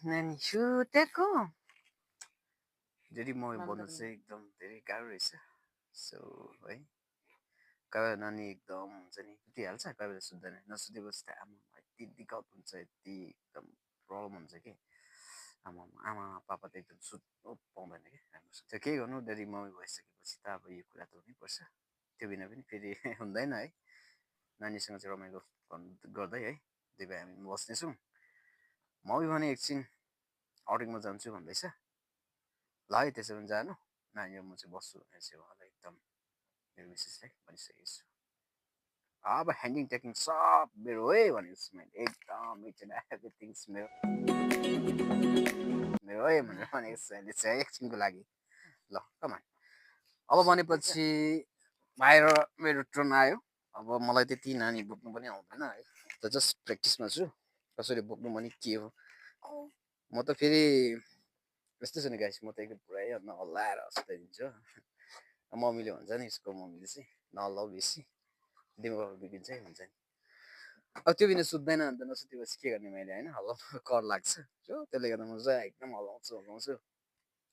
नानी सुतेको धेरै मम्मी बन्नु नन्दन चाहिँ एकदम धेरै गाह्रो रहेछ सो है कोही बेला नानी एकदम हुन्छ नि सुतिहाल्छ कोही बेला सुत्दैन नसुतेपछि त आमा यति दिक्कत हुन्छ यति एकदम प्रब्लम हुन्छ कि आमा आमा पापा त एकदम सुत्नु पाउँदैन कि राम्रोसँग त्यो केही गर्नु धेरै मम्मी भइसकेपछि त अब यो कुरा त हुनैपर्छ त्यो बिना पनि फेरि हुँदैन है नानीसँग चाहिँ रमाइलो गर्दै है दुई भाइ हामी बस्नेछौँ मम्मी भने एकछिन आउटिङमा जान्छु भन्दैछ ल है त्यसो भने जानु नानी र म चाहिँ बस्छु भनेर चाहिँ उहाँलाई एकदम मेरो मिसेसलाई भनिसकेको छु अब ह्यान्डिङ टेकिङ सब मेरो है भनेको छु मैले एकदम इच एन्ड एभ्रिथिङ्स मेरो मेरो है भनेर भनेको छु अहिले चाहिँ एकछिनको लागि ल कमान अब भनेपछि बाहिर मेरो टर्न आयो अब मलाई त्यति नानी बोक्नु पनि आउँदैन है त जस्ट प्र्याक्टिसमा छु कसरी बोक्नु पनि के हो म त फेरि यस्तो छ नि गाइस म त एकदम पुरै नहल्लाएर सुताइदिन्छु मम्मीले भन्छ नि यसको मम्मीले चाहिँ नहल्लाउ बेसी दिमाग बिग्रिन्छ है भन्छ नि अब त्यो बिना सुत्दैन अन्त नसुतेपछि के गर्ने मैले होइन हल्लाउनु कर लाग्छ जो त्यसले गर्दा म चाहिँ एकदम हल्लाउँछु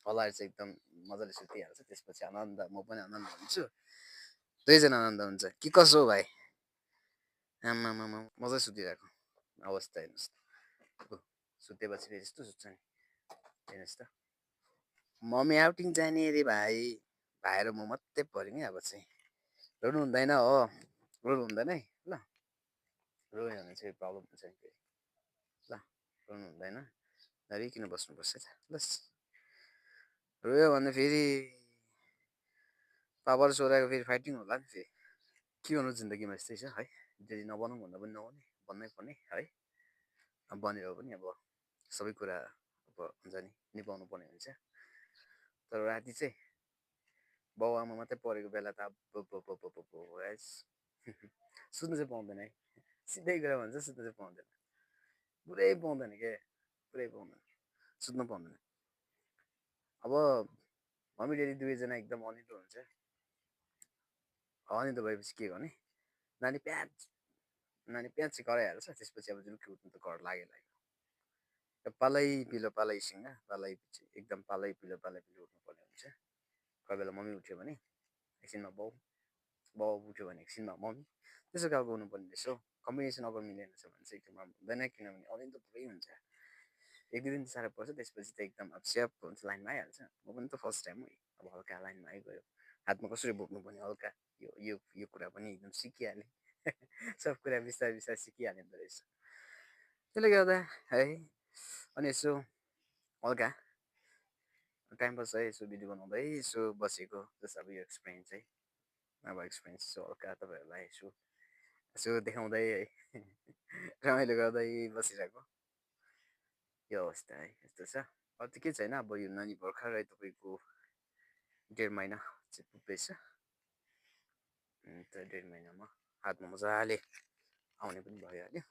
हल्लाएर चाहिँ एकदम मजाले सुतिहाल्छ त्यसपछि आनन्द म पनि आनन्द हुन्छु दुवैजना आनन्द हुन्छ कि कसो हो भाइ आमामा मजाले सुतिरहेको अवस्था हेर्नुहोस् त सुतेपछि फेरि यस्तो सुत्छ नि हेर्नुहोस् त मम्मी आउटिङ जाने अरे भाइ भाइ र म मात्रै पऱ्यौँ है अब चाहिँ रुनु हुँदैन हो रुनु हुँदैन है ल रोयो भने चाहिँ प्रब्लम हुन्छ नि फेरि ल रुनु हुँदैन नरिकन बस्नुपर्छ त बस रोयो भने फेरि पापा र छोराको फेरि फाइटिङ होला नि फेरि के गर्नु जिन्दगीमा यस्तै छ है डेली नबनाउँ भन्दा पनि नहुने बन्नै पर्ने है अब बनेर पनि अब सबै कुरा अब हुन्छ नि निभाउनु पर्ने हुन्छ तर राति चाहिँ बाउ आमा मात्रै परेको बेला त अब सुत्नु चाहिँ पाउँदैन है सिधै कुरा भन्छ सुत्नु चाहिँ पाउँदैन पुरै पाउँदैन के पुरै पाउँदैन सुत्नु पाउँदैन अब मम्मी ड्याडी दुवैजना एकदम अनिदो हुन्छ अनिदो भएपछि के गर्ने नानी प्याच चाहिँ कराइहाल्छ त्यसपछि अब जुलुक्की उठ्नु त कर लाग्यो पालै पिलोसँग पालै पछि एकदम पालै पिलो उठ्नुपर्ने हुन्छ कोही बेला मम्मी उठ्यो भने एकछिनमा बाउ उठ्यो भने एकछिनमा मम्मी त्यसो खालको हुनुपर्ने रहेछ हौ कम्बिनेसन अगर मिलेन छ भने चाहिँ एकदम राम्रो हुँदैन किनभने अनिदो पुरै हुन्छ एक दुई दिन त साह्रो पर्छ त्यसपछि त एकदम अब स्याप हुन्छ लाइनमा आइहाल्छ म पनि त फर्स्ट टाइम है अब हल्का लाइनमा आइगयो हातमा कसरी बोक्नुपर्ने हल्का यो कुरा पनि एकदम सिकिहालेँ सब कुरा बिस्तारै सिकिहाल्ने रहेछ त्यसले गर्दा है अनि यसो हल्का टाइम पास है यसो भिडियो बनाउँदै यसो बसेको जस्ट अब यो एक्सपिरियन्स चाहिँ अब एक्सपिरियन्स यसो हल्का तपाईँहरूलाई यसो देखाउँदै है रमाइलो गर्दै बसिरहेको यो अवस्था है यस्तो छ अब त के छैन अब यो नानी भर्खरै तपाईँको 1.5 महिना चाहिँ पुग्दैछ अन्त 1.5 महिनामा हातमा मजाले आउने पनि भइहाल्यो